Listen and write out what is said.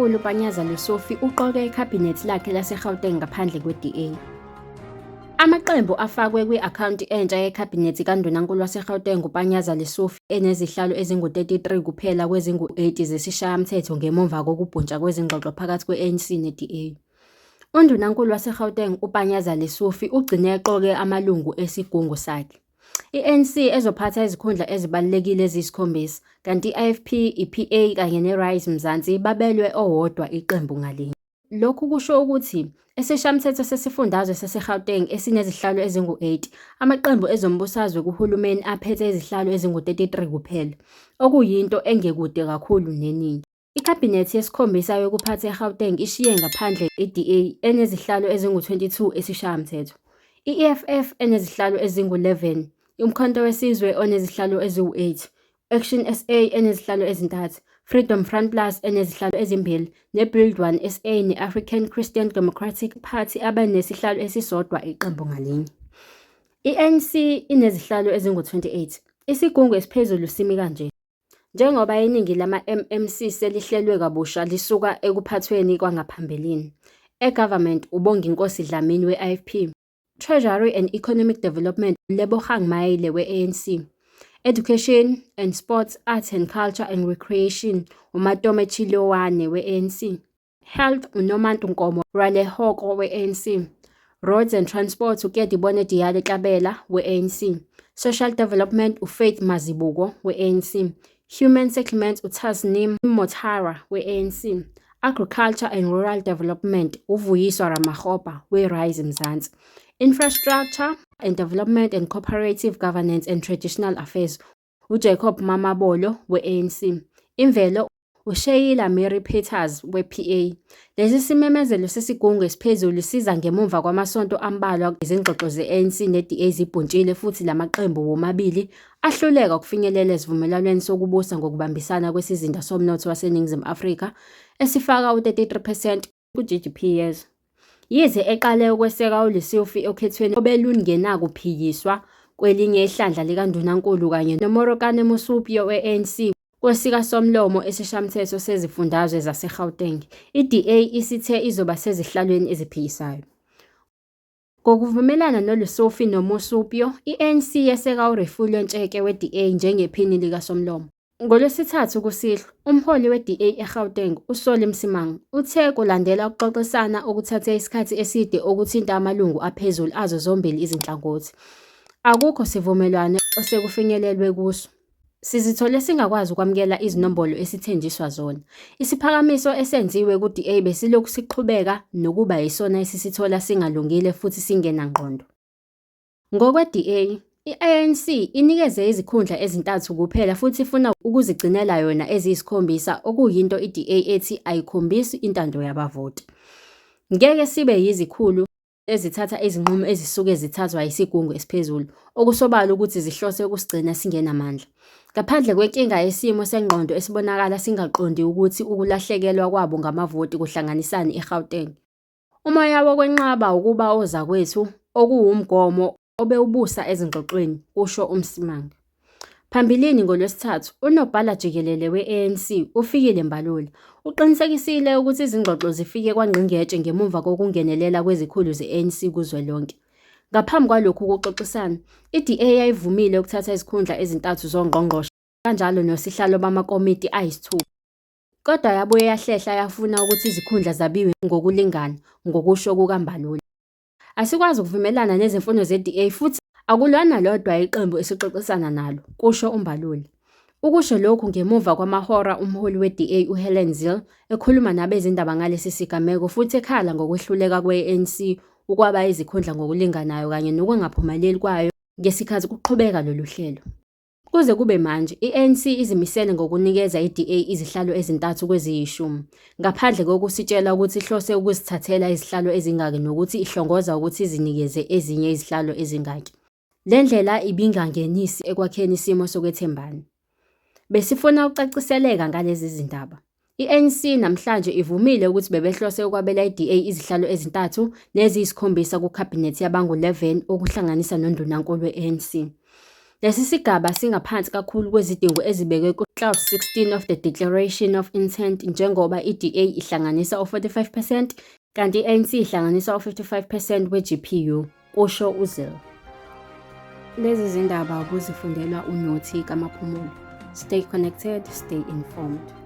UNdunankulu uPanyaza Lesufi uqoke ikhabhinethi lakhe laseGauteng ngaphandle kwe-DA. Amaqembu afakwe kwi-akhawunti entsha yeKhabhinethi kaNdunankulu waseGauteng uPanyaza Lesufi enezihlalo ezingu-33 kuphela kwezingu-80 zesiShayamthetho ngemuva kokubhuntsha kwezingxoxo phakathi kwe-ANC ne-DA. UNdunankulu waseGauteng uPanyaza Lesufi ugcine eqoke amalungu esigungu sakhe. I-ANC ezophatha izikhundla ezibalulekile eziyisikhombisa, kanti i-IFP, i-PA kanye ne-Rise Mzansi babelwe owodwa iqembu ngalinye. Lokhu kusho ukuthi esiShayamthetho sesifundazwe saseGauteng esinezihlalo ezingu-80, amaqembu ezombusazwe kuhulumeni aphethe izihlalo ezingu-33 kuphela, okuyinto engekude kakhulu neningi. Ikhabhinethi yesikhombisa yokuphatha eGauteng ishiye ngaphandle i-DA enezihlalo ezingu-22 esiShayamthetho, i-EFF enezihlalo ezingu-11, uMkhonto weSizwe onezihlalo eziwu-8, Action SA enezihlalo ezintathu, Freedom Front Plus enezihlalo ezimbili, ne-Build One SA ne-African Christian Democratic Party abanesihlalo esisodwa iqembu ngalinye. I-ANC inezihlalo ezingu-28. Isigungu esiphezulu simi kanje. Njengoba iningi lama-MMC selihlelwe kabusha lisuka ekuphathweni kwangaphambilini. E-Government uBonginkosi Dlamini we-IFP, Treasury and Economic Development Lebogang Maile we-ANC, Education and Sports, Arts and Culture and Recreation uMatome Chiloane we-ANC, Health uNomantu Nkomo Ralehoko we-ANC, Roads and Transport uKedibone Diale Tlabela we-ANC, Social Development uFaith Mazibuko we-ANC, Human Settlements uTasneem Motara we-ANC, Agriculture and Rural Development uVuyiswa Ramokgopa we-Rise Mzansi, Infrastructure and Development and Cooperative Governance and Traditional Affairs uJacob Mamabolo we-ANC, Imvelo uSheila Murray Peters we-PA. Lesi simemezelo sesigungu esiphezulu siza ngemuva kwamasonto ambalwa izingxoxo ze-ANC ne-DA zibhuntshile futhi la maqembu womabili ahluleka ukufinyelela esivumelwaneni sokubusa ngokubambisana kwesizinda somnotho waseNingizimu Afrika esifaka u-33 percent ku-GDP yezwe. Yize eqale ukweseka uLesufi okhethweni obelungenakuphikiswa kwelinye ihlandla likaNdunankulu kanye noMorokane Mosupyoe we-ANC kwesikaSomlomo esiShayamthetho sezifundazwe zaseGauteng, i-DA isithe izoba sezihlalweni eziphikisayo. Ngokuvumelana noLesufi noMosupyoe, i-ANC yeseka uRefilwe Ntseke we-DA njengePhini likaSomlomo. NgoLwesithathu kusihlwa, umholi we-DA eGauteng, uSolly Msimang, uthe kulandela ukuxoxisana okuthathe isikhathi eside okuthinta amalungu aphezulu azo zombili izinhlangothi, akukho sivumelwano osekufinyelelwe kuso. Sizithole singakwazi ukwamukela izinombolo esithenjiswa zona. Isiphakamiso esenziwe ku-DA besilokhu siqhubeka nokuba yisona esisithola singalungile futhi singenangqondo. Ngokwe-DA, i-ANC inikeze izikhundla ezintathu kuphela futhi ifuna ukuzigcinela yona eziyisikhombisa okuyinto i-DA ethi ayikhombisi intando yabavoti. Ngeke sibe yizikhulu ezithatha izinqumo ezisuke zithathwa yisigungu esiphezulu, okusobala ukuthi zihlose ukusigcina singenamandla. Ngaphandle kwenkinga yesimo sengqondo esibonakala singaqondi ukuthi ukulahlekelwa kwabo ngamavoti kuhlanganisani eGauteng. Umoya wokwenqaba ukuba ozakwethu, okuwumgomo obewubusa ezingxoxweni, kusho uMsimang. Phambilini ngoLwesithathu, uNobhala-Jikelele we-ANC, uFikile Mbalula, uqinisekisile ukuthi izingxoxo zifike kwangqingetshe ngemuva kokungenelela kwezikhulu ze-ANC kuzwelonke. Ngaphambi kwalokhu kuxoxisana, i-DA yayivumile ukuthatha izikhundla ezintathu zongqongqoshe kanjalo nosihlalo bamakomiti ayisithupha. Kodwa yabuye yahlehla yafuna ukuthi izikhundla zabiwe ngokulingana, ngokusho kukaMbalula. Asikwazi ukuvumelana nezimfuno ze-DA futhi akulona lodwa iqembu esixoxisana nalo, kusho uMbalula. Ukusho lokhu ngemuva kwamahora umholi we-DA uHelen Zille ekhuluma nabezindaba ngalesi sigameko futhi ekhala ngokwehluleka kwe-ANC ukwaba izikhundla ngokulinganayo kanye nokungaphumeleli kwayo ngesikhathi kuqhubeka lolu hlelo. Kuze kube manje, i-ANC izimisele ngokunikeza i-DA izihlalo ezintathu kweziyishumi, ngaphandle kokusitshela ukuthi ihlose ukuzithathela izihlalo ezingaki nokuthi ihlongoza ukuthi izinikeze ezinye izihlalo ezingaki. Le ndlela ibingangenisi ekwakheni isimo sokwethembana. Besifuna ukucaciseleka ngalezi zindaba. I-ANC namhlanje ivumile ukuthi bebehlose ukwabela i-DA izihlalo ezintathu neziyisikhombisa kukhabhinethi yabangu-11 okuhlanganisa noNdunankulu we-ANC. Lesi sigaba singaphansi kakhulu kwezidingo ezibekwe ku-Clause 16 of the Declaration of Intent njengoba i-DA ihlanganisa u-45 percent kanti i-ANC ihlanganisa u-55 percent we-GPU, kusho uZille. Lezi zindaba ubuzifundelwa uNothi kaMaphumulo. Stay connected, stay informed.